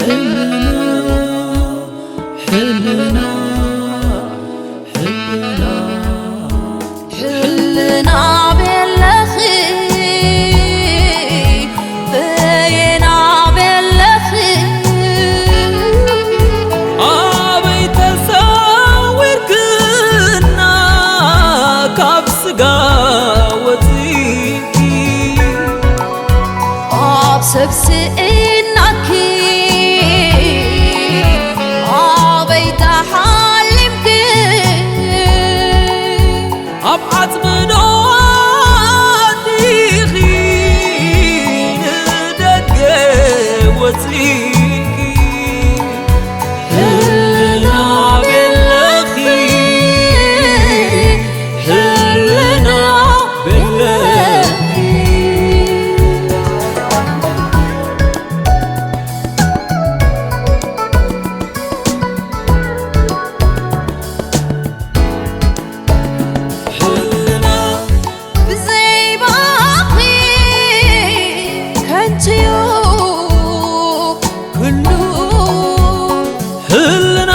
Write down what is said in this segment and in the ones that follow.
ሕልና፣ ሕልና፣ ሕልና፣ ሕልና ቤለኺ፣ በየና ቤለኺ፣ ኣበይ ተሰዊርክና ካብ ስጋ ወፂእኪ፣ ኣብ ሰብ ስኢናኪ፣ ኣበይ ተሓሊምኪ፣ ኣብ ዓፅሚ ዶ ኣቲኺ፣ ንደገ ወፂእኪ፣ ሕልና ቤለኺ፣ ሕልና ቤለኺ። ሕልና ብዘይ ባኺ ከንቱ'ዩ ኩሉ። ሕልና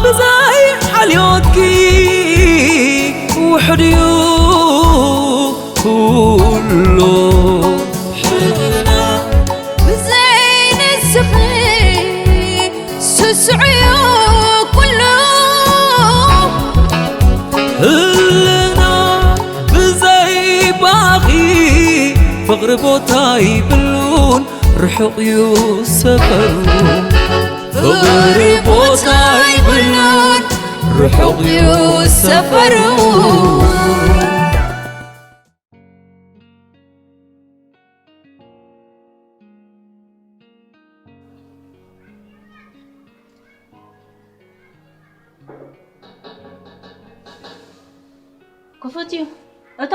ብዘይ ሓልዮትኪ ውሑድ'ዩ ኩሉ። ሕልና ብዘይ ንስኺ ስሱዕ'ዩ ኩሉ። ህልና ብዘይ ባኺ ፍቕሪ ቦታ ይብሉን ርሑቕ እዩ ሰፈሩ። ፍቕሪ ቦታ ይብሉን ርሑቕ እዩ ሰፈሩ። ክፉት እዩ። እቶ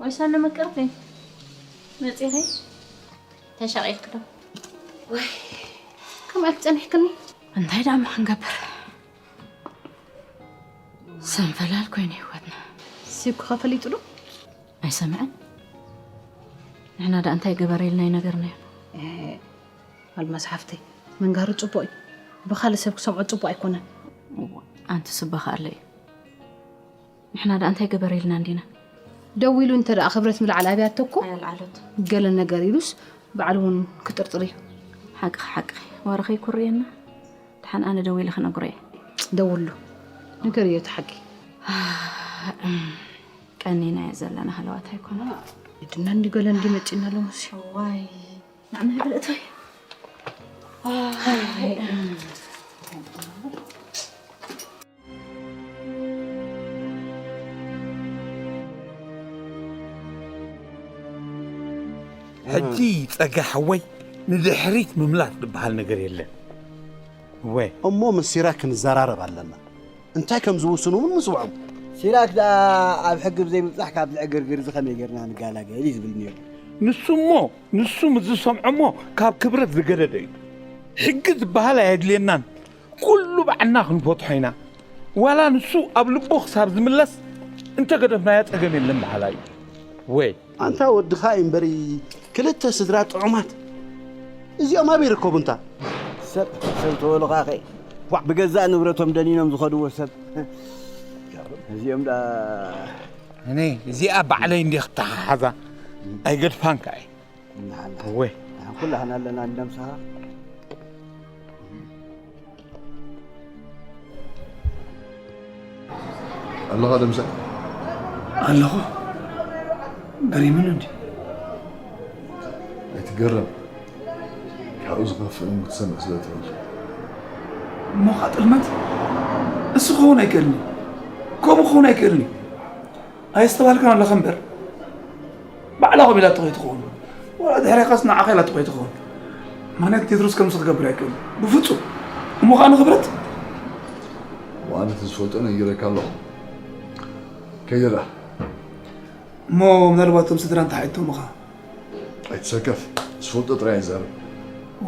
ወይ ሳነ መቀርተይ መጺኺ ተሻቒልኪ ዶ? ወይ ከምኣልክ ጸኒሕክኒ። እንታይ ደኣ እሞ ክንገብር? ሰንፈላል ኮይኑ ህይወትና። ሲብኩ ኸፈሊጡ ዶ? ኣይሰምዐን። ንሕና ደኣ እንታይ ገበረ ኢልና ይነገርናዮ? ኣልማዝ ሓፍተይ፣ ምንጋሩ ጽቡቕ እዩ። ብኻልእ ሰብ ክሰምዖ ጽቡቕ ኣይኮነን። እዋ፣ ኣንቲ ስባ ከ ኣሎ እዩ። ንሕና ደኣ እንታይ ገበረ ኢልና እንዲና? ደዊሉ እንተ ደኣ ክብረት ምልዓል ኣብያቶ እኮ ኣየልዓለቶ። ገለ ነገር ኢሉስ ባዕሉ እውን ክጥርጥር እዩ። ሓቅኺ፣ ሓቅኺ። ወረ ከይኩርየና። ደሓን ኣነ ደዊለ ክነግሮ እየ። ደውሉ። ንገርዮ እቲ ሓቂ። ቀኒና እየ ዘለና ሃለዋት ኣይኮነ። ድና እንዲ ገለ እንዲ መጺና ሎምሲ። ዋይ። ንዓና ይብል እቶይ። ሕጂ ጸጋ ሓወይ ንድሕሪት ምምላስ ዝበሃል ነገር የለን። እወ። እሞ ምስ ሲራክ ክንዘራረብ ኣለና። እንታይ ከም ዝውስኑ እውን ንስምዖም። ሲራክ ደኣ ኣብ ሕጊ ብዘይ ምብጻሕ ካብዚ ዕግርግር እዚ ከመይ ጌርና ንጋላገል እዩ ዝብል ነይሩ። ንሱ እሞ፣ ንሱ ምስ ዝሰምዖ እሞ ካብ ክብረት ዝገደደ እዩ። ሕጊ ዝበሃል ኣየድልየናን። ኩሉ ባዕልና ክንፈትሖ ኢና። ዋላ ንሱ ኣብ ልቡ ክሳብ ዝምለስ እንተገደፍናዮ ጸገም የለን በሃላይ እዩ። ወይ ኣንታ ወድኻ እዩ እምበሪ ክልተ ስድራ ጥዑማት። እዚኦም ኣበይ ይርከቡ እንታ? ሰብ፣ ሰብ ተበሉኻ ኸ? ዋዕ። ብገዛእ ንብረቶም ደኒኖም ዝኸድዎ ሰብ። እዚኦም ደኣ እኔ እዚኣ ባዕለይ እንዲ ክተሓሓዛ ኣይገድፋን ከኣ እየ። ንሓና። እወ። ንሓን ኩላህና ኣለና እንደ ምሳኻ። ኣለኻ ደምሳይ? ኣለኹ። ገሪሙኒ እንዲ። ኣይትገረም። ካብኡ ዝኸፍእ እውን ክትሰምዕ ስለ ትኽእል። እሞ ኸኣ ጥልመት? እሱ ክኸውን ኣይክእልን እዩ። ከምኡ ክኸውን ኣይክእልን እዩ። ኣየስተባህልካን ኣለኻ እምበር። ባዕላ ኮም ኢላቶ ከይትኸውን። ዋላ ድሕሬኻስ ንዓኻ ኢላቶ ከይትኸውን። ምኽንያት ቴድሮስ ከምዚ ክገብር ኣይክእልን። ብፍጹም። እሞ ኸኣ ንኽብረት? ዋላ እቲ ዝፈልጦ ነጊረካ ኣለኹ። ከይደ ደኣ። እሞ ምናልባት እቶም ስድራ እንተሓቲቶምኻ? ኣይትሰከፍ። ዝፈልጦ ጥራይ ይዛረብ።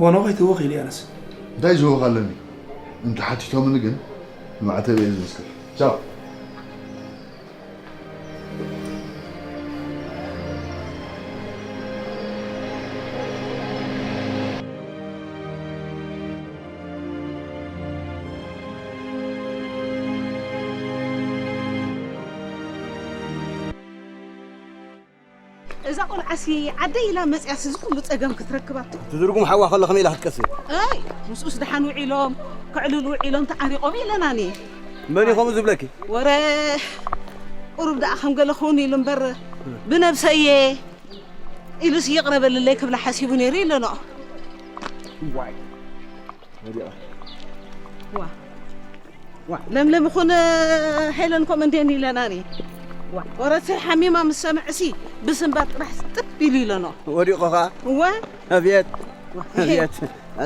ዋና ከይትህወኽ ኢለ ኣነስ። እንታይ ዝህወኽ ኣለኒ? እንተሓቲቶምኒ ግን ንማዕተብ እየ ዝምስክር። ቻው። እዛ ቆልዓሲ ዓደይ ኢላ መፅያስ እዚ ኩሉ ፀገም ክትረክባቶ? እቲ ዝርጉም ሓዋ ከሎ ከመይ ኢላ ክትቀስን? ኣይ ምስኡስ ደሓን ውዒሎም ከዕልሉ ውዒሎም ተዓሪቆም ኢለናኒ። መን እዩ ከምኡ ዝብለኪ? ወረ ቁሩብ ደኣ ከም ገለ ክውን ኢሉ እምበር ብነብሰ እየ ኢሉስ ይቕረበልለይ ክብላ ሓሲቡ ነይሩ ኢለኖ። ዋይ ወዲቐ። ዋ ዋ ለምለም ይኹን ሄለን ኮም እንዴን ኢለናኒ። ዋ ወረሲ ሓሚማ ምስ ሰምዕሲ ብስንባር ጥራሕ ጥብ ኢሉ ኢለኖ። ወዲቑ ኸዓ? እወ። ኣቤት ኣቤት።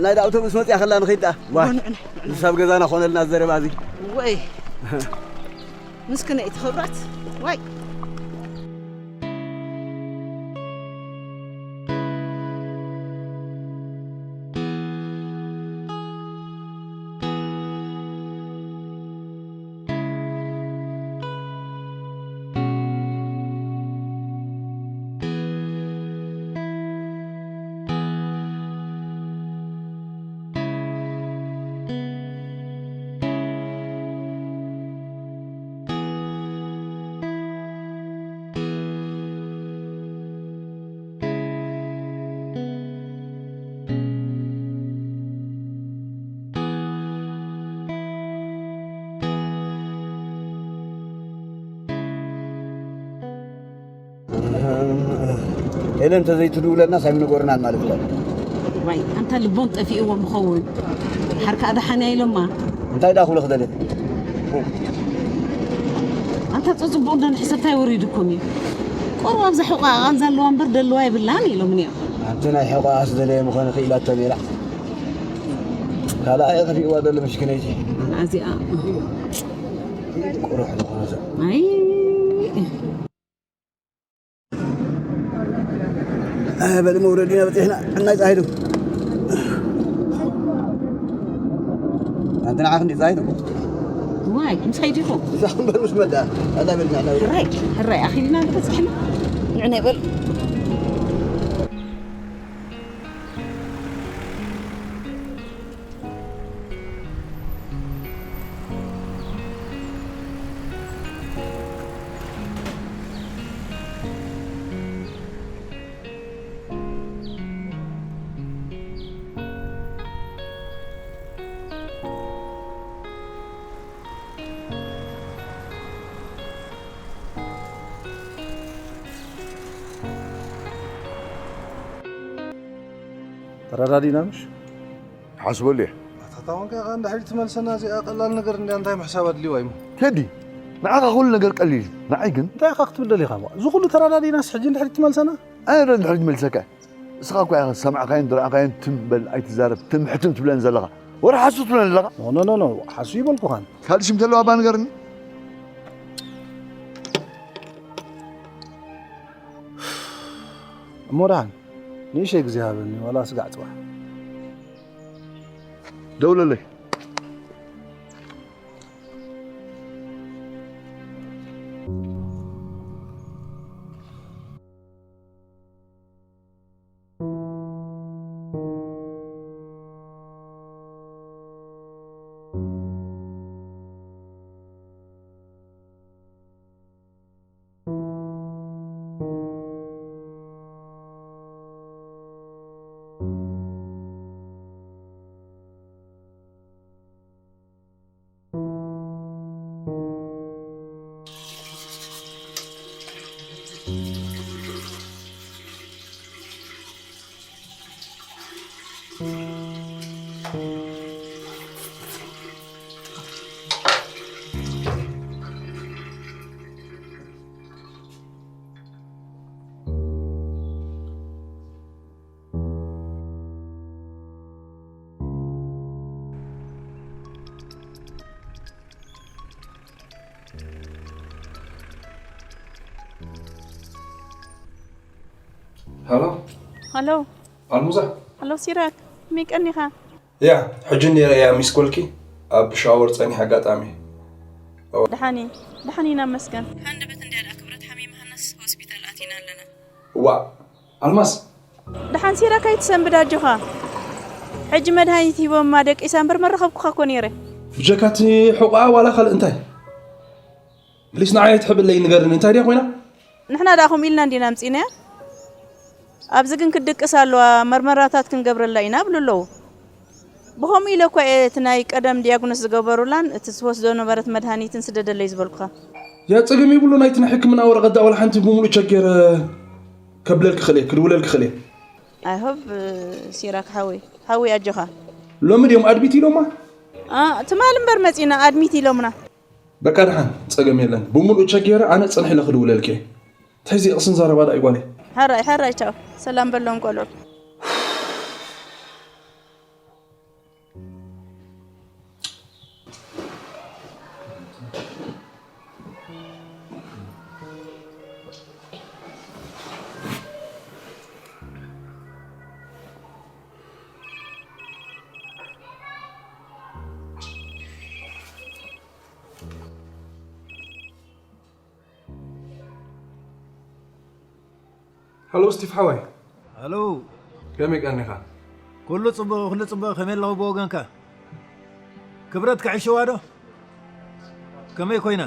ናይ ኣውቶቡስ መፅያ ከላ ንኸይዳ። ዋ ንዕና ንሳብ ገዛና ኮነልና ዘረባ እዚ። ወይ ምስክነይቲ ክብራት። ዋይ ሄለን ተዘይትድውለና ሳይም ንጎርናን ማለት እዩ። ዋይ ኣንታ ልቦም ጠፊእዎም ይኸውን። ሓር ከዓ ደሓን እያ ኢሎማ። እንታይ ደኣ ክብሎ ክደለ? ኣንታ ፀፅቡቕ እንዳ ንሕሰብታይ ወሪድኩም እዩ። ቆርብ ኣብዛ ሕቋ ቃል ዘለዋ እምበር ደለዋ የብላን ኢሎም እዮም። ኣንቲ ናይ ሕቋ ኣስደለየ ምኾነ ክኢላቶ ነይራ። ካልኣ እየ ከፊእዋ ዘሎ ምሽክነይቲ። ኣዚኣ ቁሩሕ ዝኾነ ሰብ። ኣይ በል መውረዲና በፂሕና። እናይ ፀሃይዱ ኣንቲ ንዓኽ እንዲ ፀሃይዱ። ዋይ ምሳይ ዲኹም? እዛ እምበር ምስ መዳ ኣላ በልና። ሕራይ ሕራይ ኣኺልና በፂሕና። ንዕነ በል። ተረዳዲና ምሽ? ሓስበሉ እየ። ኣታ ታዋንካ ኢኻ እንድሕሪ ትመልሰና እዚኣ ቀላል ነገር እንድያ እንታይ ምሕሳብ ኣድልዩ ኣይሙ? ቴዲ ንዓኻ ኩሉ ነገር ቀሊል እዩ ንዓይ ግን እንታይ ኢኻ ክትብል ደሊኻ እሞ እዚ ኩሉ ተረዳዲናስ ሕጂ እንድሕሪ ትመልሰና? ኣነ ዶ እንድሕሪ ትመልሰካ? እስኻ እኳ ኢኻ ዝሰማዕካዮን ዝረኣኻዮን ትም በል ኣይትዛረብ ትም ሕትም ትብለኒ ዘለኻ ወረ ሓሱ ትብለኒ ዘለኻ? ኖ ኖ ኖ ሓሱ ይበልኩኻን። ካልእ ሽም ተለዋ እባ ንገርኒ። እሞ ደሓን ንእሸይ ግዜ ሃበኒ ዋላ ስጋዕ ፅባሕ። ደውለለይ። ሃሎ። ሃሎ። ኣልሙዛ። ሃሎ ሲራክ፣ ከመይ ቀኒኻ? ያ፣ ሕጂ ነይረ እያ ሚስ ኮልኪ፣ ኣብ ሻወር ጸኒሐ ኣጋጣሚ። ደሓን እየ፣ ደሓን ኢና መስገን። ሃንደበት እንድያ ደኣ ክብረት ሓሚማሃናስ ሆስፒታል ኣቲና ኣለና። ዋእ፣ ኣልማዝ። ደሓን ሲራክ ኣይትሰንብድ ኣጆኻ። ሕጂ መድሃኒት ሂቦማ ደቂሳ እምበር መረኸብኩኻ እኮ ነይረ። ብጀካ እቲ ሕቖኣ ዋላ ካልእ እንታይ? ፕሊስ ንዓይ ኣይትሕብለይ ንገርኒ እንታይ ድያ ኮይና? ንሕና ደኣ ከምኡ ኢልና እንዲና ኣምጺእናያ። ኣብዚ ግን ክትድቅስ ኣለዋ፣ መርመራታት ክንገብረላ ኢና ይብሉ ኣለዉ። ብኸምኡ ኢለ እኳ እየ እቲ ናይ ቀደም ዲያግኖስ ዝገበሩላን እቲ ዝወስዶ ነበረት መድሃኒትን ስደደለይ ዝበልኩኻ። ያ ጸገም የብሉን፣ ናይቲ ናይ ሕክምና ወረቐት ደኣ ዋላ ሓንቲ ብምሉእ ቸክ ገይረ ከብለልኪ ክእል እየ፣ ክድውለልኪ ክእል እየ። I hope ሲራክ ሓወይ፣ ሓወይ ኣጆኻ። ሎሚ ድዮም ኣድሚት ኢሎማ? ትማሊ እምበር መጺና ኣድሚት ኢሎምና። በቃ ደሓን ጸገም የለን፣ ብምሉእ ቸክ ገይረ ኣነ ጽንሕ ኢለ ክድውለልኪ እየ። ተዚ ቅስን ዘረባ ደኣ ይጓለይ። ሓራይ ሓራይ ቻው። ሰላም በሎም ቆልዑ። ሃሎ ስቲፍ ሓወይ። ሃሎ። ከመይ ቀኒኻ? ኩሉ ጽቡቕ፣ ኩሉ ጽቡቕ። ከመይ ኣለኹ ብወገንካ? ክብረት ክዕሽዋ ዶ? ከመይ ኮይና?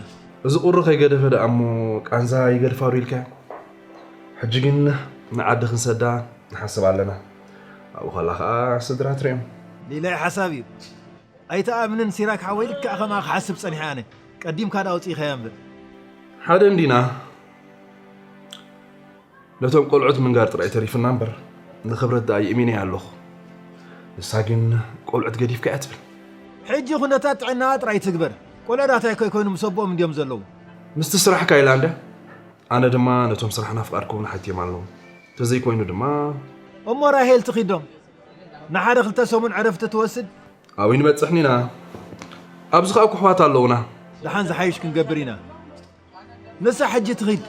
እዚ ቁሪ ከይገደፈ ደኣ እሞ ቃንዛ ይገድፋ ዶ ኢልካዮ? ሕጂ ግን ንዓዲ ክንሰዳ ንሓስብ ኣለና። ኣብኡ ከላ ኸኣ ስድራ ትርእዮም። ሌላ ሓሳብ እዩ። ኣይትኣምንን ሲራክ ሓወይ፣ ልክዕ ከማኻ ክሓስብ ጸኒሐ ኣነ። ቀዲምካ ደኣ ኣውጺእካያ እምበር። ሓደ እንዲና ነቶም ቆልዑት ምንጋር ጥራይ ተሪፍና እምበር ንኽብረት ደኣ ይእሚነያ ኣለኹ። ንሳ ግን ቆልዑት ገዲፍካ እያ ትብል። ሕጂ ኩነታት ጥዕናኣ ጥራይ ትግበር። ቆልዑ ዳታይ ከይኮይኑ ምስ ኣቦኦም እንድዮም ዘለዉ። ምስቲ ስራሕካ ኢላ እንድያ። ኣነ ድማ ነቶም ስራሕና ፍቓድ ክህቡና ሓትዮም ኣለዉ። ተዘይኮይኑ ድማ እሞ ራሄል ትኺዶም ንሓደ ክልተ ሰሙን ዕረፍቲ ትወስድ። ኣብኡ ንበጽሕን ኢና። ኣብዚ ኸኣ ኩሕዋት ኣለዉና። ደሓን ዝሓይሽ ክንገብር ኢና። ንሳ ሕጂ ትኺድ፣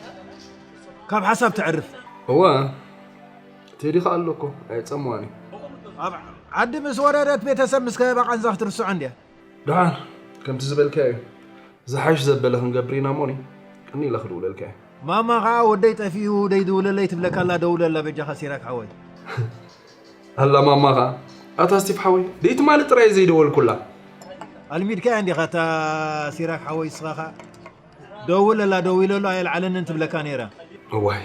ካብ ሓሳብ ተዕርፍ። እወ፣ ቴዲ ኸኣ ኣሎ እኮ፣ ኣየጸምዋን እዩ። ኣብ ዓዲ ምስ ወረደት ቤተሰብ ምስ ከበባ ቃንዛ ክትርስዖ እንድያ። ደሓን፣ ከምቲ ዝበልካዮ እዩ። ዝሓይሽ ዘበለ ክንገብር ኢና እሞኒ፣ ቅኒ ኢለ ክድውለልካ እየ። ማማ ኸኣ ወደይ ጠፊኡ፣ ደይድውለለይ ትብለካ ኣላ፣ ደውለላ በጃኻ ሲራክ ሓወይ። ኣላ ማማ ኸኣ፣ ኣታ ስቲፍ ሓወይ፣ ደይትማሊ ጥራይ ዘይደወልኩላ። ኣልሚድካያ እንዲኻ እታ ሲራክ ሓወይ፣ እስኻ ኸኣ ደውለላ፣ ደዊለሉ ኣየልዓለንን ትብለካ ነይራ። እዋይ፣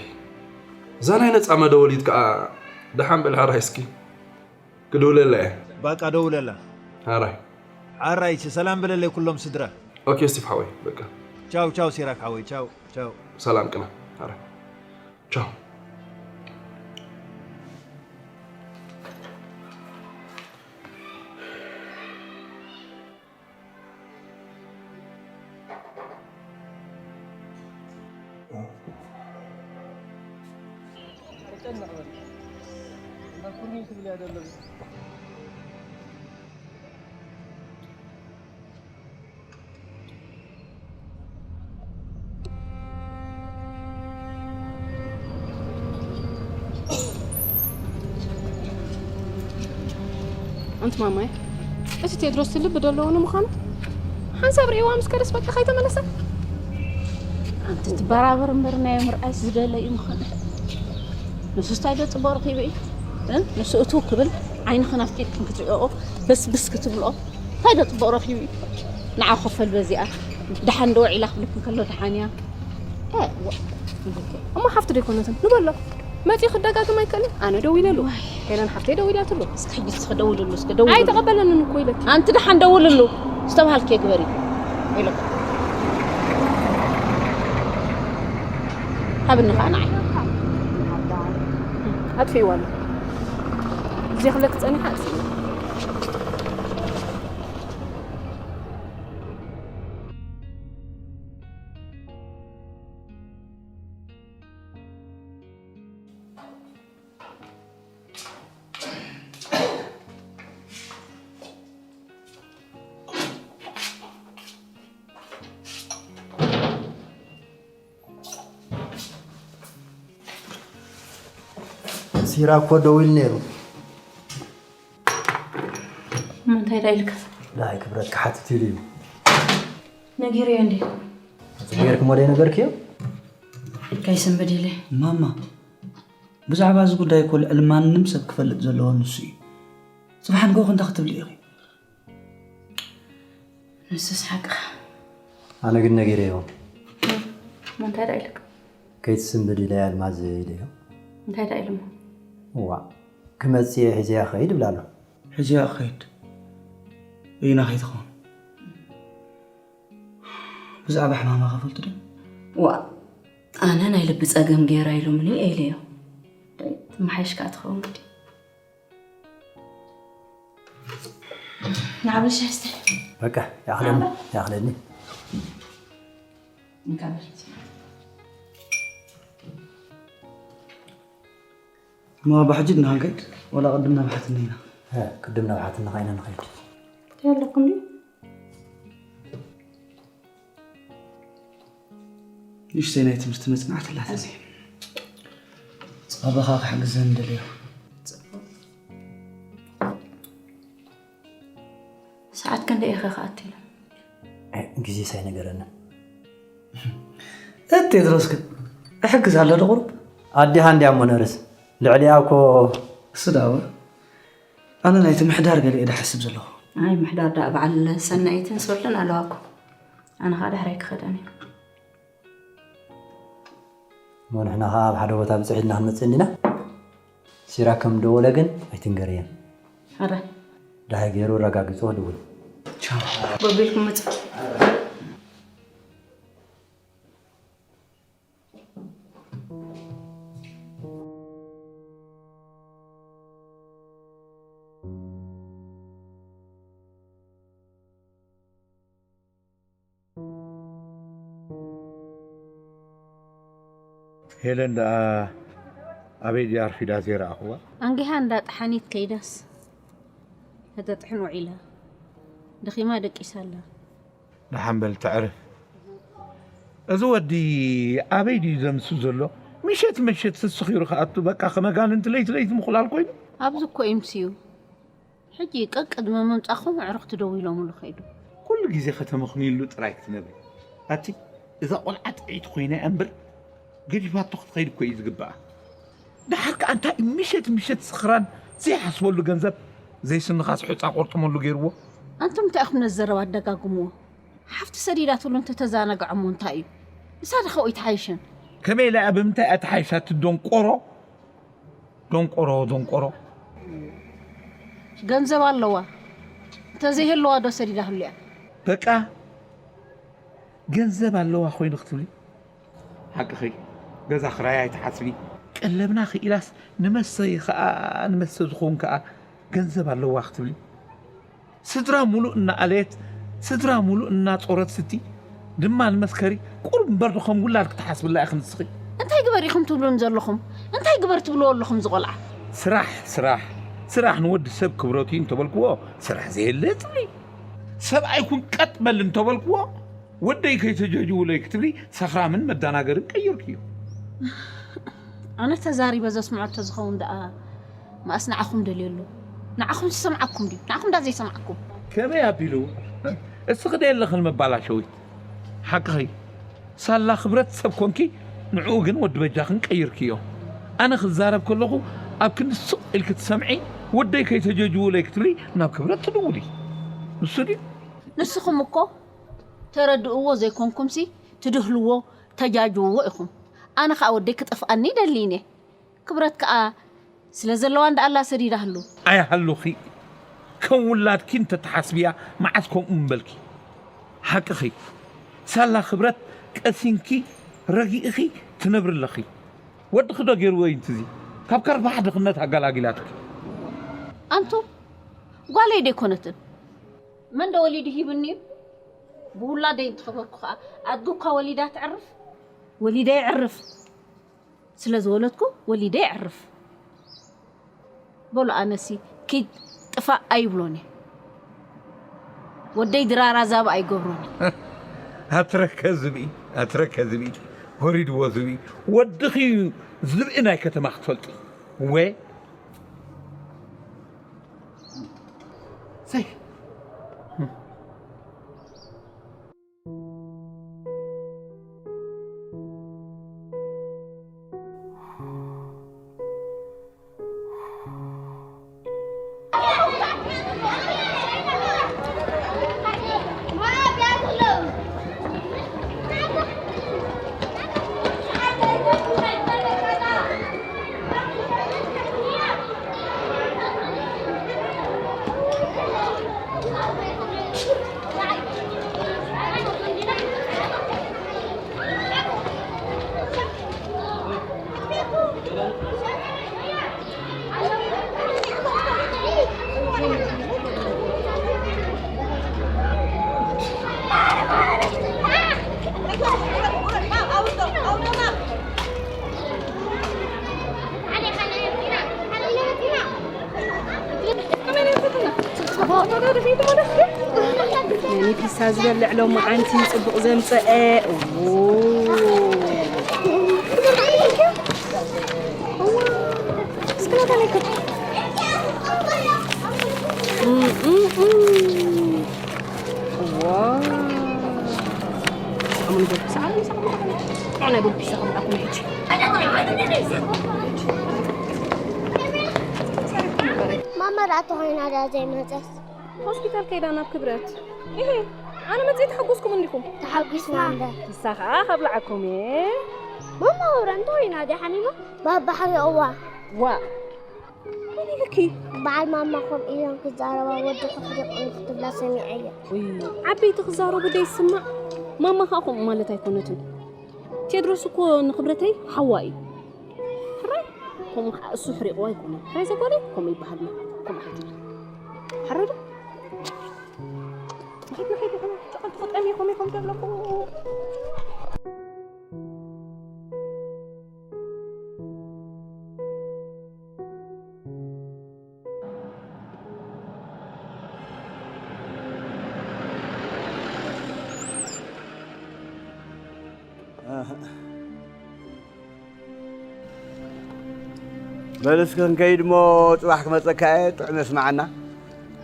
እዛ ናይ ነጻ መደወሊት ከኣ ደሓን በል ሕራይ እስኪ። ክድውለላ እየ። በቃ ደውለላ። ሕራይ። ሕራይ፣ ሰላም በለለይ ኩሎም ስድራ። ኦኬ ስቲፍ ሓወይ፣ በቃ። ቻው ቻው ሲራክ ሓወይ፣ ቻው ቻው። ሰላም ቅና። ሕራይ። ቻው። ኣንቲ ማማይ፣ እቲ ቴድሮስ እቲ ልቢ ዘለዎ ንምዃኑ ሓንሳብ ርእይዋ ምስ ከደስ በቃ ከይተመለሰ። ኣንቲ ትበራበር እምበር ናይ ምርኣይ ዝደለ እዩ ምዃኑ። ንሱስ እንታይ ዶ ጽቡቕ ረኺቡ እዩ? እ? ንሱ እትው ክብል ዓይንኽን ኣፍጢጥክን ክትሪኦ በስብስ ክትብልኦ እንታይ ዶ ጽቡቕ ረኺቡ እዩ? ንዓ ኮፈል በዚኣ ደሓን ዶ ውዒላ ክብለክ እንከሎ ደሓን እያ። እ፣ ዋ፣ እሞ ሓፍቲ ዶ ኣይኮነትን? ንበሎ። መጺኡ ክደጋግም ኣይክእልን። ኣነ ደዊለሉ። ዋይ። ሄለን ሓፍተይ ደዊላትሉ። እስከ ሕጂ እስከ ደውልሉ፣ እስከ ደውልሉ። ኣይተቐበለንን እኮ ኢለኪ። ኣንቲ ደሓን ደውልሉ። ዝተባሃልክዮ ግበሪ። ኢሉ። ሃብኒ ኸኣ ንዓይ። ኣጥፊእዋ ኣሎ። ግዜ ክብለኪ ጸኒሓ ኣጥፊእዋ። ሲራክ እኮ ደዊሉ ነይሩ። እሞ እንታይ ደኣ ኢልካ? ደሃይ ክብረት ክሓትት ኢሉ እዩ። ነጊረዮ እንድየ። ጽቡቕ ጌርክሞ ደይነገርክዮ? ከይስንብድ ኢለ። ማማ፣ ብዛዕባ እዚ ጉዳይ እኮ ልዕሊ ማንም ሰብ ክፈልጥ ዘለዎ ንሱ እዩ። ጽባሕ ንግሆ እንታይ ክትብሊ ኢኺ? ንሱስ ሓቅኻ። ኣነ ግን ነጊረዮ። እሞ እንታይ ደኣ ኢልካ? ከይትስንብድ ኢለ ኣልማዝ ኢለዮ። እንታይ ደኣ ኢሉሞ? እዋ፣ ክመጽእ እየ፣ ሒዘያ ክኸይድ ይብል ኣሎ። ሕጂ እያ ክኸይድ። በይና ከይትኸውን። ብዛዕባ ሕማማ ከፈልጡ ዶ? ዋ፣ ኣነ ናይ ልቢ ጸገም ገይራ ኢሎምኒ ኢለዮ። ትመሓየሽ ከኣ ትኸውን ግዲ። ንዓበል ሻስተ። በቃ፣ ይኣኽለኒ፣ ይኣኽለኒ። እንካ በል። እሞ ኣባ ሕጂ ድና ክንከይድ? ወላ ቅድም ናብ ሓትኒ ኢና? እ፣ ቅድም ናብ ሓትኒ ኸይና ንኸይድ። እንታይ ኣለኩም ድዩ? ንእሽተይ ናይ ትምህርቲ መጽናዕቲ ኣላትኒ። ጸባኻ ክሕግዘን ደልዮ። ሰዓት ክንደይ ኢኸ ክኣቲ ኢሎም? እ፣ ግዜ ሳይነገረኒ። እ፣ ቴድሮስ ግን እሕግዝ ኣሎ ዶ ቁሩብ? ኣዴኻ እንድያ እሞ ነርስ። ልዕሊኣ እኮ እሱ ደኣ እወ። ኣነ ናይቲ ምሕዳር ገለ እየ ድሓስብ ዘለኹ። ኣይ፣ ምሕዳር ደኣ በዓል ሰናይትን ሶልን ኣለዋ እኮ። ኣነ ኸኣ ድሕረይ ክኸደን እየ። እሞ ንሕና ኸኣ ኣብ ሓደ ቦታ ብጽሕ ኢልና ክንመጽእ እንዲና። ሲራክ ከም ደወለ ግን ኣይትንገርየን። ሕራይ። ደሃይ ገይሩ ኣረጋጊጹ ክድውል። ቻው። ጎቢልኩም ምጹ። ሄለን ደኣ ኣበይ ድያ ኣርፊዳ ዘይረኣኹዋ? ኣንጊሃ እንዳ ጠሓኒት ከይዳስ ከተጥሕን ውዒላ። ደኺማ ደቂሳ ኣላ። ደሓን በል ተዕርፍ። እዚ ወዲ ኣበይ ድዩ ዘምሱ ዘሎ? ምሸት ምሸት ስስኺሩ ክኣቱ በቃ ከም ኣጋንንቲ ለይቲ ለይቲ ምኹላል ኮይኑ። ኣብዚ እኮ ይምስዩ። ሕጂ ቀቅድሚ ምምጻኹም ኣዕሩኽቲ ደው ኢሎምሉ ከይዱ። ኩሉ ግዜ ከተመኽንይሉ ጥራይ ክትነብሪ። ኣቲ እዛ ቆልዓ ጥዕይቲ ኮይና እያ እምበር ገዲፋቶ ክትኸይድ እኮ እዩ ዝግብኣ። ደሓር ከኣ እንታይ ምሸት ምሸት ስኽራን ዘይሓስበሉ ገንዘብ ዘይስንኻስ ሑጻ ቆርጥመሉ ገይርዎ። ኣንቱም እንታይ ኢኹም ነዚ ዘረባ ኣደጋግምዎ? ሓፍቲ ሰዲዳትሉ እንተተዛናግዖ እሞ እንታይ እዩ? ንሳ ዶ ካብኡ ኣይትሓይሽን? ከመይ ኢላ እያ ብምንታይ እያ ተሓይሻ እቲ ደንቆሮ? ደንቆሮ፣ ደንቆሮ። ገንዘብ ኣለዋ። እንተዘይህልዋ ዶ ሰዲዳትሉ እያ? በቃ ገንዘብ ኣለዋ ኮይኑ ክትብሊ? ሓቅኺ። ገዛ ክራይ ኣይትሓስቢ። ቀለብና ክኢላስ ንመሰ ከኣ፣ ንመሰ ዝኸውን ከኣ ገንዘብ ኣለዋ ክትብሊ? ስድራ ሙሉእ እናኣለየት፣ ስድራ ሙሉእ እናጾረት ስቲ ድማ ንመስከሪ ቁሩብ እምበር ዶ ከም ውላድ ክትሓስብላ ኢኺ ንስኺ? እንታይ ግበር ኢኹም ትብሉኒ ዘለኹም? እንታይ ግበር ትብልዎ ኣለኹም እዚ ቆልዓ? ስራሕ፣ ስራሕ፣ ስራሕ ንወዲ ሰብ ክብረቱ እዩ እንተበልክዎ ስራሕ ዘየለ ትብሊ። ሰብኣይ ኩን ቀጥ በል እንተበልክዎ ወደይ ከይተጀጅውለይ ክትብሊ ሰኽራምን መዳናገርን ቀይርክዮ። ኣነ ተዛሪበ ዘስምዖ ተዝኸውን ደኣ መኣስ ንዓኹም ደልየሉ። ንዓኹም ዝሰምዓኩም ድዩ? ንዓኹም ዳ ዘይሰምዓኩም? ከመይ ኣቢሉ? እስኺ ዶ የለኽን መባላሸዊት? ሓቅኺ። ሳላ ክብረት ሰብ ኮንኪ፣ ንዕኡ ግን ወዲ በጃኽን ቀይርክዮ። ኣነ ክዛረብ ከለኹ ኣብ ክንዲ ስቕ ኢልኪ ትሰምዒ፣ ወደይ ከይተጀጅውለይ ክትብሊ ናብ ክብረት ትድውሊ። ንሱ ድዩ? ንስኹም እኮ ተረድእዎ ዘይኮንኩምሲ ትድህልዎ ተጃጅውዎ ኢኹም። ኣነ ኸኣ ወደይ ክጠፍኣኒ ይደሊ እየ። ክብረት ከኣ ስለ ዘለዋ እንዳ ኣላ ሰዲዳህሉ። ኣይሃሉኺ። ከም ውላድኪ እንተተሓስብያ መዓስ ከምኡ ምበልኪ። ሓቅኺ። ሳላ ክብረት ቀሲንኪ ረጊእኺ ትነብሪ ኣለኺ። ወድኺ ዶ ገይርዎ እዩ እንትዚ? ካብ ከርፋሕ ድኽነት ኣገላጊላትኪ። ኣንቱ ጓለይ ደይኮነትን። መን ዶ ወሊዱ ሂብኒ እዩ? ብውላደይ እንትኸበርኩ ኸኣ ኣድጊ እኳ ወሊዳ ተዕርፍ? ወሊደ የዕርፍ። ስለ ዝወለድኩ ወሊደ የዕርፍ። በሉ ኣነሲ ኪድ ጥፋእ ኣይብሎን እየ። ወደይ ድራራ ዛባ ኣይገብሮን እየ። ኣትረከ ዝብኢ፣ ኣትረከ ዝብኢ፣ ወሪድዎ ዝብኢ። ወድኺ እዩ ዝብኢ ናይ ከተማ ክትፈልጢ። ወ ሰይ። ሳዝበልዕ ሎማዓንቲ ጽቡቕ ዘምጸአ። ዎ። እም፣ እም፣ እም። ዋ። ሳሙን ገብር፣ ሳሙን፣ ሳሙን፣ ሳሙን። ናይ ቡልፒሳ ክብላኩም ሕጂ። ማማ ዳኣ ተኾይና ዳ ዘይመጸት። ሆስፒታል ከይዳ ናብ ክብረት። ይሄ ኣነ መጽእ ተሓጎስኩም እንዲኹም። ተሓጒስና እምበር። ንሳ ኸኣ ከብልዓኩም እየ። ማማ ወረ እንታይ ኢና ድያ ሓሚማ? ባባሕሪ እዋ። ዋ። መን ኢልኪ? በዓል ማማ ከምኡ እዮም ክዛረባ ወዲ ክሕደቕ ክትብላ ሰሚዐ እየ። ውይ፣ ዓበይቲ ክዛረቡ ደይስማዕ። ማማ ኸኣ ከምኡ ማለት ኣይኮነትን። ቴድሮስ እኮ ንክብረተይ ሓዋ እዩ። ሕራይ፣ ከምኡ ኸዓ እሱ ሕሪቕዋ ኣይኮነን። ሕራይ ዘጓለይ ከምኡ ይበሃል። ከምኡ ሓንቲ። ሕራይ ዶ? ንኸይድ፣ ንኸይድ፣ ንኸይድ። ጨቐጭቑ፣ ጠሚኹም ኢኹም ዘለኹ። በል እስኪ ክንከይድ እሞ ጽባሕ ክመጸካ እየ፣ ጥዑም የስምዓና።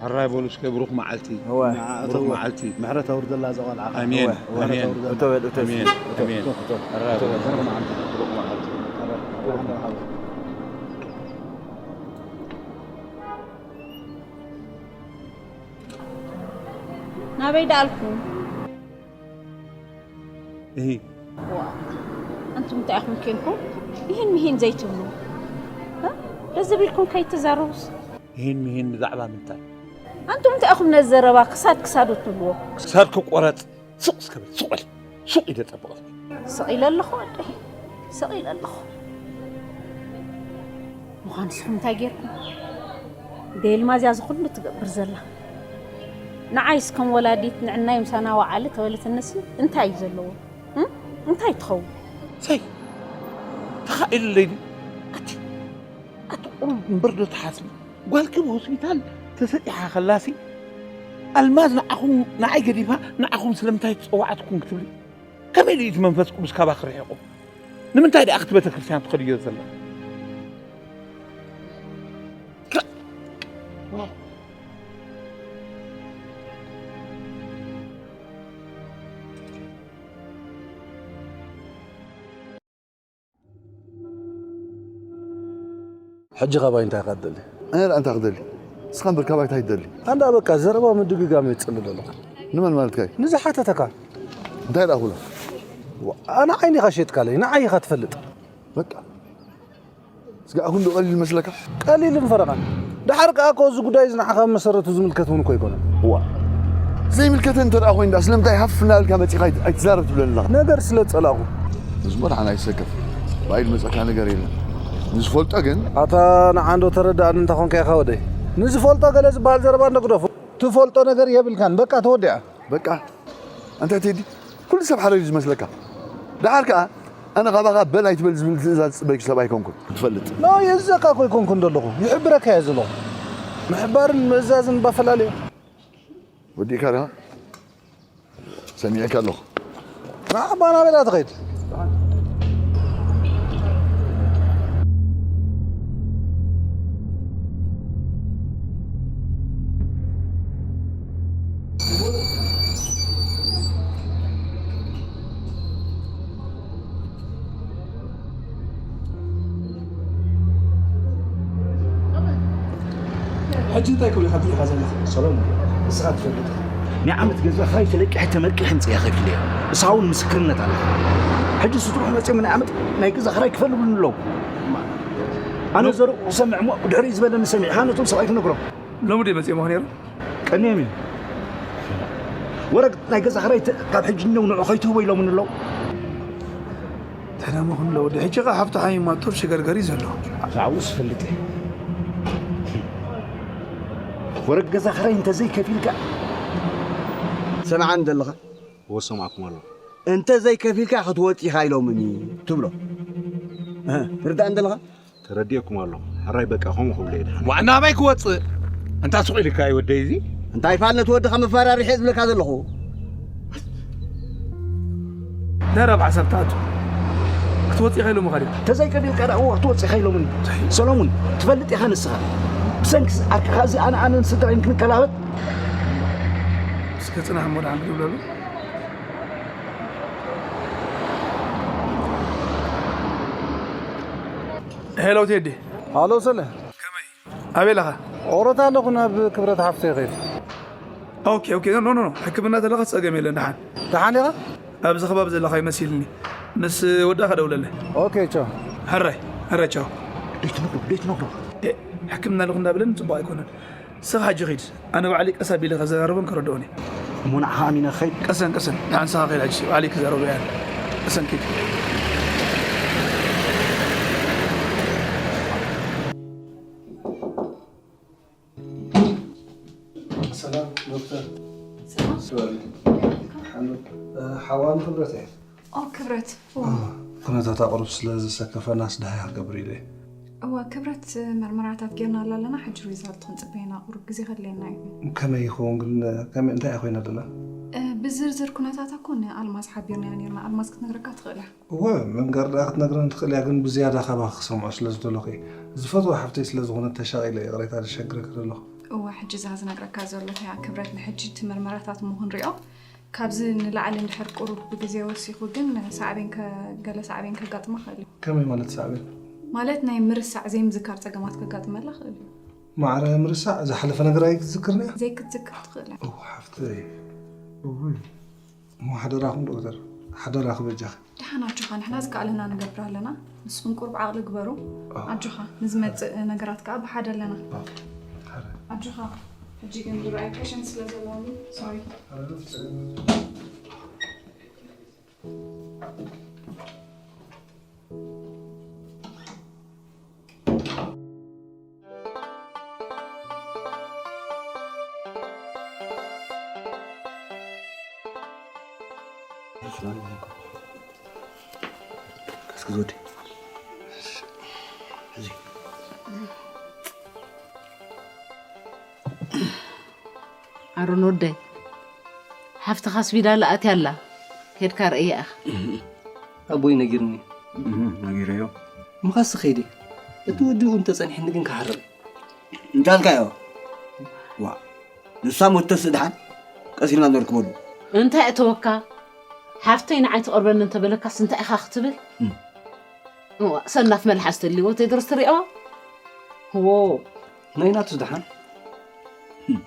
ሕራይ በሉ እስከ ብሩኽ መዓልቲ። እወ። ንዓ እተው። ብሩኽ መዓልቲ። ምሕረት ኣውርደላ እዛ ቆልዓ። ኣሜን፣ እወ፣ እወ። ኣሜን። እቶ በል፣ እቶ ኣሜን፣ እስኪ፣ እቶ፣ ኣሜን። እቶ፣ እቶ። ሕራይ በሉ። ብሩኽ መዓልቲ፣ ብሩኽ መዓልቲ። ናበይ ደኣልኩም? እሂ። ዋ፣ ኣንቱም እንታይ ኢኹም ኬንኩም? ይህን ምሂን ዘይትብሉ? እ? ደስ ዝብልኩም ከይትዛረቡስ? ይህን ምሂን ብዛዕባ ምንታይ? ኣንቱም እንታይ ኢኹም ነዚ ዘረባ ክሳድ ክሳዱ ትብልዎ? ክሳድኪ ቆረጽ፣ ስቕ እስከ በል፣ ስቕ በል። ሱቕ ኢለ ጸብቐልኪ። ስቕ ኢለ ኣለኹ ወደይ፣ ስቕ ኢለ ኣለኹ። ምዃን ንስኹም እንታይ ጌርኩም? ደይ ልማዝያ እዚ ኩሉ ትገብር ዘላ። ንዓይስ ከም ወላዲት ንዕናይ ምሳና ወዓለ ተበለትንሲ እንታይ እዩ ዘለዎ? እም? እንታይ ትኸውን? ሰይ፣ ተኻኢሉለይ ድዩ? ኣቲ፣ ኣቲ ቁሩብ እምበር ዶ ትሓስቢ? ጓልኪ ብሆስፒታል ተሰጢሓ ከላሲ፣ ኣልማዝ ንዓኹም፣ ንዓይ ገዲፋ ንዓኹም ስለምንታይ ትጸዋዓትኩም ክትብሊ? ከመይ ድዩ እቲ መንፈስ ቅዱስ ካባኺ ርሒቑ? ንምንታይ ደኣ እቲ ቤተ ክርስቲያን ትኸድዮ ዘለኺ? ከ-፣ ሕጂ ካባይ እንታይ ኢኻ ትደሊ? ኣነ ደኣ እንታይ ክደሊ? ንስኻ እምበር ካባይ እንታይ ትደሊ? ኣንዳ በቃ ዘረባ ምድግጋም እየ ዝጸልእ ዘለኹ። ንመን ማለትካ እዩ? ንዝሓተተካ። እንታይ ደኣ ክብሎ? ዋ፣ ኣነ ዓይኒ ኢኻ ሸይጥካለይ፣ ንዓይ ኢኻ ትፈልጥ። በቃ። ስጋዕ ክንዱ ቀሊል መስለካ? ቀሊልን ፈረቓን። ደሓር ከኣ እኮ እዚ ጉዳይ እዚ ንዓኻ መሰረቱ ዝምልከት እውን እኮ ኣይኮነን። እዋ። ዘይምልከተን እንተ ደኣ ኮይኑ ደኣ ስለምንታይ ሃፍ እናበልካ መጺኻ ኣይት-፣ ኣይትዛረብ ትብለኒ ኣለኻ? ነገር ስለ ዝጸላእኹ። እዚ እሞ ደሓን ኣይትሰከፍ። ብኣይ ዝመጸካ ነገር የለን። ንዝፈልጦ ግን ኣታ ንዓ እንዶ ተረድኣኒ እንተ ኾንካ ኢኻ ወደይ። ንዝፈልጦ ገለ ዝበሃል ዘረባ እንዶ ግደፎ። ትፈልጦ ነገር የብልካን። በቃ ተወዲኣ። በቃ። ኣንታ ቴዲ፣ ኩሉ ሰብ ሓረር እዩ ዝመስለካ። ደሓር ከኣ ኣነ ካባኻ በል ኣይትበል ዝብል ትእዛዝ ዝጽበይኩ ሰብ ኣይኮንኩን። ክትፈልጥ። ኖ፣ የእዝዘካ እኮ ኣይኮንኩን ዘለኹ። ይሕብረካ እየ ዘለኹ። ምሕባርን ምእዛዝን እባ ፈላለዮ። ወዲእካ ዲኻ? ሰሚዐካ ኣለኹ። ንዓ እባ ናበይ ኢኻ ትኸይድ? ሕጂ እንታይ ክብሉ ኢኻ ትሪኢኻ ዘለኻ? ሰሎሞን፣ ንስኻ ትፈልጥ ኢኻ። ናይ ዓመት ገዛ ኽራይ ተለቂሐ ተመቂሐ ምጽያ ከፊለ እየ። ንስኻ እውን ምስክርነት ኣለካ። ሕጂ ስድርኡ መጺኦም ናይ ዓመት ናይ ገዛ ኽራይ ክፈል ይብሉኒ ኣለዉ። ኣነ ዘረኡ ክሰምዕ እሞ ብድሕሪኡ ዝበለኒ ሰሚዕካ ነቶም ሰብኣይ ክነግሮም። ሎሚ ድዩ መጺኦምኻ ነይሩ? ቀንዮም እዩ። ወረግ ናይ ገዛ ኽራይ ተ-፣ ካብ ሕጂ እነው ንዑ ከይትህቦ ኢሎምኒ ኣለዉ። ተዳመኹም ኣለዉ። ወዲ ሕጂ ኸዓ ሃብቲ ሓሚማ ጡብ ሽገርገር እዩ ዘሎ። ብዛዕባኡስ እፈልጥ እየ። ወረግ ገዛ ኽራይ እንተዘይከፊልካ። ሰምዓኒ ዘለኻ? እወ፣ ሰማዕኩም ኣለኹ። እንተዘይከፊልካ ክትወጽእ ኢኻ ኢሎምኒ ትብሎ። እህ፣ ትርዳእኒ ዘለኻ? ተረዲኤኩም ኣለኹ። ሕራይ በቃ ከምኡ ክብሎ እየ ድሓን። ዋእ፣ ናበይ ክወጽእ? እንታ ስቕ ኢልካ እዩ ወደይ እዚ? እንታይ ፋል ነቲ ወድኻ መፈራርሒ እየ ዝብለካ ዘለኹ። እንታይ ረብዓ ሰብ ትኣቱ? ክትወፅእ ኢኻ ኢሎምኻ ድዮም? ተዘይቀቢልካ ደኣ እወ ክትወፅእ ኢኻ ኢሎምኒ። ሰሎሙን፣ ትፈልጥ ኢኻ ንስኻ። ብሰንኪ ዓርክኻ እዚ ኣነ ኣነን ስድራይን ክንከላበት። እስከ ፅናሕ እሞ ደሓን ክትብለሉ። ሄሎ ቴዲ። ሃሎ ሰለ። ከመይ? ኣበይ ኣለኻ? ኦሮታ ኣለኹ፣ ናብ ክብረት ሓፍተይ ከይድ። ኦኬ፣ ኦኬ። ኖ፣ ኖ፣ ኖ። ሕክምና ተለኻ ጸገም የለን፣ ደሓን። ደሓን ኢኻ? ኣብዚ ከባቢ ዘለኻ ይመሲልኒ። ምስ ወዳእካ ደውለለይ። ኦኬ፣ ቻው። ሕራይ፣ ሕራይ፣ ቻው። ደይትነግሮ፣ ደይትነግሮ። ኤ፣ ሕክምና ኣለኹ እንዳበለኒ ጽቡቕ ኣይኮነን። ንስኻ ሕጂ ኺድ። ኣነ ባዕለይ ቀስ ኣቢለ ከዘራርቦን ከረድኦን እየ። እሞ ንዓኻ ኣሚነ ክኸይድ? ቀሰን፣ ቀሰን። ንዓ ንስኻ ኺድ ሕጂ። ባዕለይ ክዛረቦ እየ ኣነ። ቀሰን ኪድ። ሰላም ዶክተር። ሰላም። ሰላም። ሓሉ፣ እ፣ ሓዋን ክብረት እየ። ኦ፣ ክብረት። ኦ። እ፣ ኩነታታ ቁሩብ ስለ ዘሰከፈናስ ደሃይ ክገብር ኢለ እየ። እወ፣ ክብረት፣ መርመራታት ጌርናላ ኣለና። ሕጂ ሪዛልት ክንጽበ ኢና። ቁሩብ ግዜ ከድልየና እዩ። ከመይ ይኸውን ግን? ከመይ፣ እንታይ እያ ኮይና ዘላ? እ፣ ብዝርዝር ኩነታታ እኮ ንኣልማዝ ሓቢርናያ ኔርና። ኣልማዝ ክትነግረካ ትኽእል እያ። እወ፣ መንገር ደኣ ክትነግረኒ ትኽእል እያ፣ ግን ብዝያዳ ካባኺ ክሰምዖ ስለ ዝደለኹ እየ። ዝፈትዋ ሓፍተይ ስለ ዝኾነት ተሻቒለ ይቕሬታ ዘሸግረኪ ዘለኹ። እወ፣ ሕጂ እዛ ዝነግረካ ዘለኹ እያ ክብረት፣ ንሕጂ እቲ መርመራታት እሞ ክንሪኦ። ካብዚ ንላዕሊ እንድሕር ቁሩብ ብግዜ ወሲኹ ግን ሳዕቤን ከ-፣ ገለ ሳዕቤን ከጋጥማ ይኽእል እዩ። ከመይ ማለት ሳዕቤን? ማለት ናይ ምርሳዕ ዘይምዝካር ጸገማት ከጋጥመላ ይኽእል እዩ። ማዕረ ምርሳዕ? ዝሓለፈ ነገር ኣይትዝክርን እያ? ዘይክትዝክር ትኽእል እያ። እወ፣ ሓፍተይ። እውይ። እሞ ሓደራኹም ዶክተር፣ ሓደራኺ በጃኺ። ደሓን ኣጆኻ፣ ንሕና ዝከኣለና ንገብር ኣለና። ንስኹም ቁሩብ ዓቕሊ ግበሩ። ኣዎ። ኣጆኻ፣ ንዝመጽእ ነገራት ከኣ ብሓደ ኣለና። ኣዎ። ኣረ። ኣጆኻ፣ ሕጂ ግን ዝረኣይ ፔሸንት ስለ ዘለዉ፣ ሶሪ። ኣረ፣ ፍጽም። እስኪ ዞዲ። እዚ። ኣሮን ወደይ፣ ሓፍትኻ ስቢዳላ ኣትያ ኣላ። ኬድካ ርእያ ኢኻ። ኣቦይ ነጊርኒ። እህ፣ ነጊረዮ። ምኻስ ኸይደ። እቲ ወዲ እውን ተጸኒሕኒ ግን ክሓርቕ። እንታይ ኣልካዮ? ዋ፣ ንሳ ሞተስ ድሓን ቀስ ኢልና ንረክበሉ። እንታይ እተወካ? ሓፍተይ ንዓይ ትቐርበኒ እንተበለካስ እንታይ ኢኻ ክትብል? እም። እዋ፣ ሰናፍ መልሓስ ተልዎ ቴድሮስ ትሪኦ? ዎ። ናይ ናቱስ ደሓን? ህም።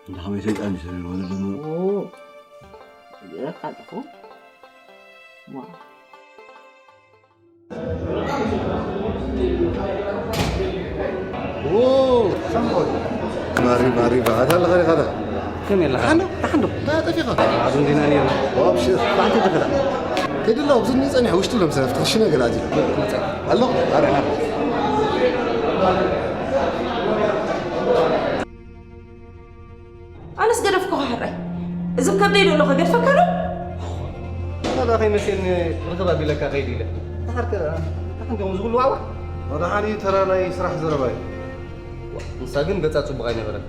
እንዳ ኸመይ ሰይጣን እዩ ሰሪርዎ ዘሎ እሞ። ዎ። ይረካ ኣለኹ። ዋ። ዎ። ማሪ፣ ማሪ፣ ባዕታ ኣለኻ ዲኻ? ከመይ ኣለኻ? ደሓን ዶ? ደሓን ዶ? እንታይ ጠፊኻ? ኣብ እንዲና ነይርና። ዋ፣ ኣብሽር። ባዕቲ ትኽዳ። ከይዲ ኣሎ፣ ኣብዚ እኒ ጸኒሑ ውሽጢ ኢሎም ሰለፍቲ ክሽነ ገለ ኣትዩ። መጸ። ኣሎ? ኣረ፣ ኣረ። ኣነስ ገደፍኩኻ ሕራይ። እዚ ከብደይ ዶ ኣሎ ከገድፈካ ዶ? ኣላ ከይመሴኒ ርኽብ ኣቢለካ ከይድ ኢለ። ደሓር ከ፣ ደሓን ከምዚ ኩሉ ዋዕዋዕ? ወደሓን እዩ ተራ ናይ ስራሕ ዘረባ እዩ። ንሳ ግን ገጻ ጽቡቕ ኣይነበረን።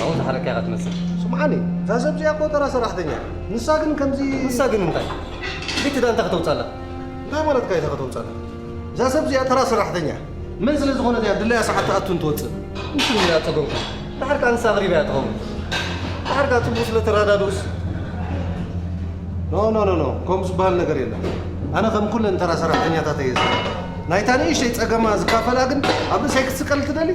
ኣሁን ዝሓረካ ኢኻ ትመስል። ስምዓኒ፣ እዛ ሰብ እዚኣ እኮ ተራ ሰራሕተኛ እያ። ንሳ ግን ከምዚ ንሳ ግን እንታይ? ቤት ዕዳ እንታይ ከተውጻላ? እንታይ ማለትካ እታ ከተውጻላ? እዛ ሰብ እዚኣ ተራ ሰራሕተኛ እያ። መን ስለ ዝኾነት እያ ድላያ ሰዓት ትኣቱን ትወጽእ? እንታይ ኢላ ጸገምኩም? ደሓር ከኣ ንሳ ኣቕሪባ እያ ትኸውን። ደሓር ከኣ ጽቡቕ ስለ ተረዳድኡስ? ኖ፣ ኖ፣ ኖ፣ ኖ። ከምኡ ዝበሃል ነገር የለን። ኣነ ከም ኩለን ተራ ሰራሕተኛታት እየ ዝብል። ናይታ ንእሽተይ ጸገማ ዝካፈላ ግን ኣብ ርእሰይ ክትስቀል ትደሊ?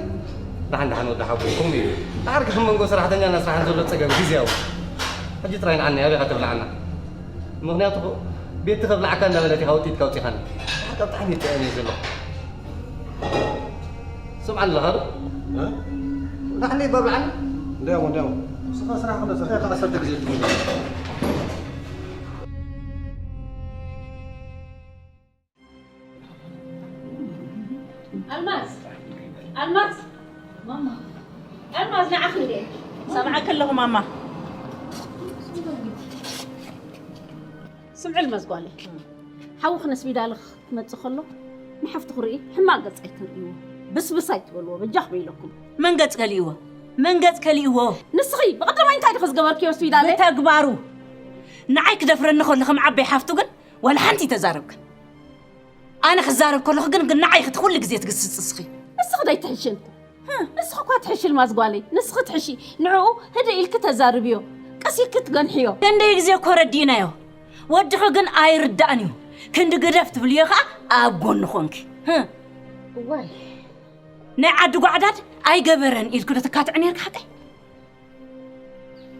ደሓን፣ ደሓን ወዲ ሓጎይ፣ ከምኡ እዩ። ደሓር ከ መንጎ ሰራሕተኛና ስራሕን ዘሎ ጸገም ግዝያዊ። ሕጂ ጥራይ ንዓኒ ኣበይ ኢኻ ተብልዓና? ምኽንያቱ እኮ ቤት ከብልዓካ እንዳበለት ኢኻ ወጢጥካ ኣውጺኻኒ። ደሓር ከ ብጣዕሚ ይጥዕም እየ ዘለኹ። ስምዓኒ ኣለኻ ዶ? እ? ንዓኒ ይባብልዓኒ? እንዲያው፣ እንዲያው። ንስኻ ስራሕ ክነስርሕ ኢኻ ዓሰርተ ግዜ ትምለስ። ኣልማዝ! ኣልማዝ! ማማ! ኣልማዝ፣ ንዓኺ እንዴ? ሰምዓኪ ኣለኹ ማማ። ስምዒ ኣልማዝ ጓለይ። ሓዊ ክነስቢዳልኽ ክመጽእ ከሎ ንሓፍቱ ክርኢ ሕማቕ ገጽ ኣይትርእይዎ። ብስብስ ኣይትበልዎ፣ በጃኹም ኢለኩም። መን ገጽ ከሊእዎ? መን ገጽ ከሊእዎ? ንስኺ ብቐዳማይ እንታይ ዲኺ ዝገበርክዮ ስቢዳለይ? ብተግባሩ። ንዓይ ክደፍረኒ ከሎ ከም ዓበይ ሓፍቱ ግን ዋላ ሓንቲ ኣይተዛረብክን። ኣነ ክዛረብ ከለኹ ግን፣ ግን ንዓይ ክትኩሉ ግዜ ትግስጽ እስኺ። እስኺ ዶ ኣይትሕሽን? ንስኺ እኳ ትሕሺ፣ ኣልማዝ ጓለይ፣ ንስኺ ትሕሺ። ንዕኡ ህድእ ኢልኪ ተዛርብዮ፣ ቀስ ኢልኪ ትገንሕዮ። ክንደይ ግዜ እኮ ረዲእናዮ። ወድኺ ግን ኣይርዳእን እዩ። ክንዲ ግደፍ ትብልዮ ኸኣ ኣብ ጎኒ ኾንኪ። ህም። እዋይ። ናይ ዓዲ ጓዕዳድ ኣይገበረን ኢልኪ ዶ ትካትዒ ነይርኪ ሓቀይ?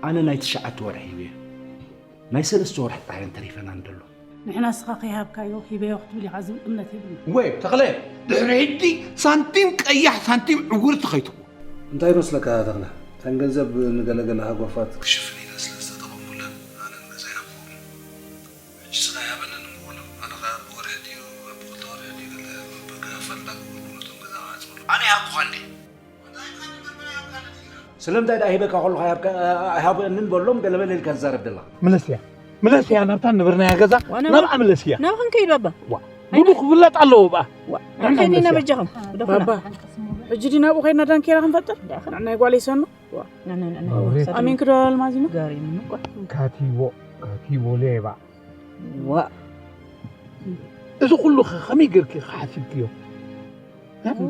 ኣነ ናይ ትሽዓተ ወርሒ ሂበዮ። ናይ ሰለስተ ወርሒ ጥራይ እየን ተሪፈናኒ ዘሎ። ንሕና ንስኻ ከይሃብካዮ ሂበዮ ክትብል ኢኻ ዝብል እምነት የብልና። ወይ ተኽለ፣ ድሕሪ ሕጂ ሳንቲም ቀያሕ ሳንቲም ዕውርቲ ከይትኹን። እንታይ ይመስለካ ተኽለ? እተን ገንዘብ ንገለገለ ሃጓፋት ክሽፍን ኢለ ስለ ዝተጠቐምኩለን ኣነን ገዛይን ኣይሃብኩኹምን። ሕጂ ስኻ ይሃበንን እሞ በሎም። ኣነ ኸኣ ብወርሒ ድዩ ኣብ ክልተ ወርሒ ድዩ ገለ በብክኸፈል እንዳገበርኩ ነቶም ገዛ ክዓጽወሎም። ኣነ ይሃብኩኻ እንዴ? ስለምንታይ ደኣ ሂበካ ከለኹ ኣይሃብካ-፣ ኣይሃበንን በሎም ገለመለ ኢልካ ትዛረብ ዘለኻ? ምለስያ፣ ምለስያ ናብታ ንብርናያ ገዛ፣ ዋና ናብኣ ምለስያ። ናብ ክንከይድ ባባ። ዋ፣ ኣይነ- ብሉ ክፍለጥ ኣለዎ ብኣ። ዋ፣ ንሕና ክንከይድ ኢና ምለስያ። በጃኹም። ባባ፣ ሕጂ ድዩ ናብኡ ከይድና ዳንኬራ ክንፈጥር? ዳኸ። ንዓይ ጓለይ ሰኑ? ዋ፣ ና፣ ና፣ ና፣ ና። ኣውሬት። ኣሜን ክዶ ኣልማዝ እዩ? ገሪሙኒ እኮ። ካቲቦ፣ ካቲቦ ሌባ። ዋ። እዚ ኩሉ ኸ ከመይ ጌርኪ ኢኺ ሓሲብክዮ? እ? ኡ፣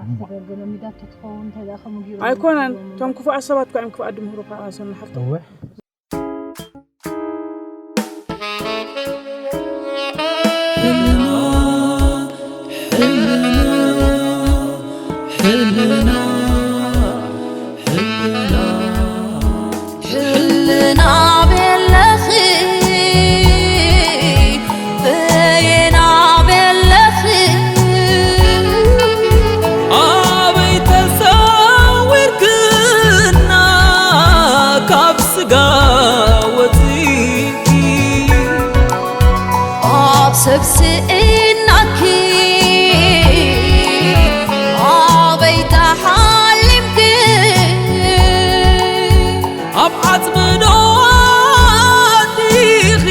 ኣቲ ገርገሎ ሚዳ ተትኸውን እንተ ደኣ ከምኡ ገይሩ ኣይኮነን። ይኸውን። እቶም ክፉኣት ሰባት እኮ እዮም ክፉኣት ድምህሩ ከዓ ሰኑ ሓፍቶም። እወ። ሕልና፣ ሕልና፣ ሕልና፣ ሕልና። ሕልና ቤለኺ፣ በየና ቤለኺ። ኣበይ ተሰዊርክና ካብ ስጋ ወፂእኪ? ኣብ ሰብ ስኢናኪ ኣበይ ተሓሊምኪ? ኣብ ዓጽሚ ዶ ኣቲኺ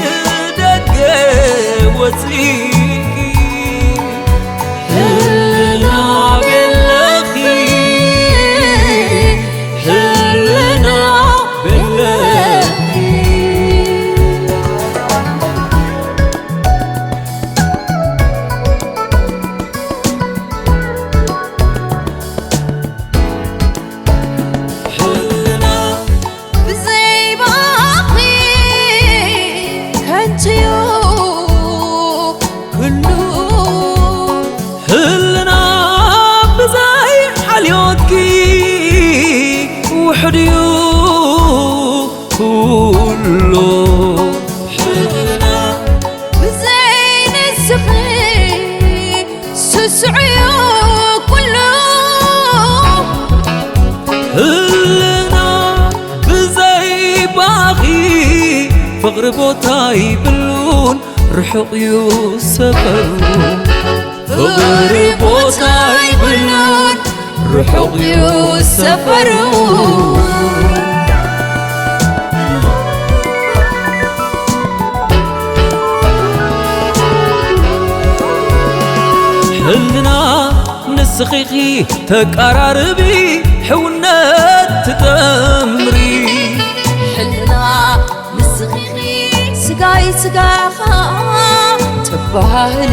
ንደገ ወጺእኪ? ህልና ቤለኺ፣ ህልና ቤለኺ። ህልና ብዘይ ባኺ ከንቱ'ዩ ኩሉ። ህልና ብዘይ ሓልዮትኪ ውሑድ'ዩ ኩሉ። ህልና ብዘይ ንስኺ ስሱዕ'ዩ ኩሉ። ህልና ብዘይ ባኺ ፍቕሪ ቦታ ይብሉን ርሑቕ እዩ ሰፈሩ። ፍቕሪ ቦታ ይብሉን ርሑቕ እዩ ሰፈሩ። ህልና ንስኺ ኢኺ ተቀራርቢ፣ ሕውነት ትጠምሪ። ሕልና ንስኺ ኢኺ ስጋይ ስጋኻ ተባህሊ።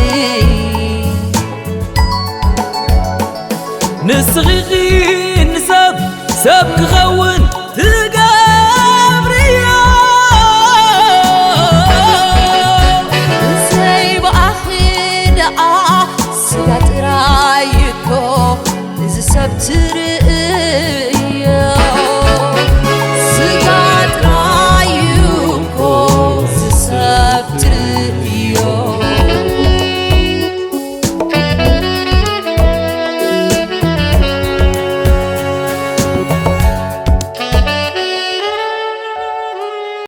ንስኺ ኢኺ ንሰብ ሰብ ክኸውን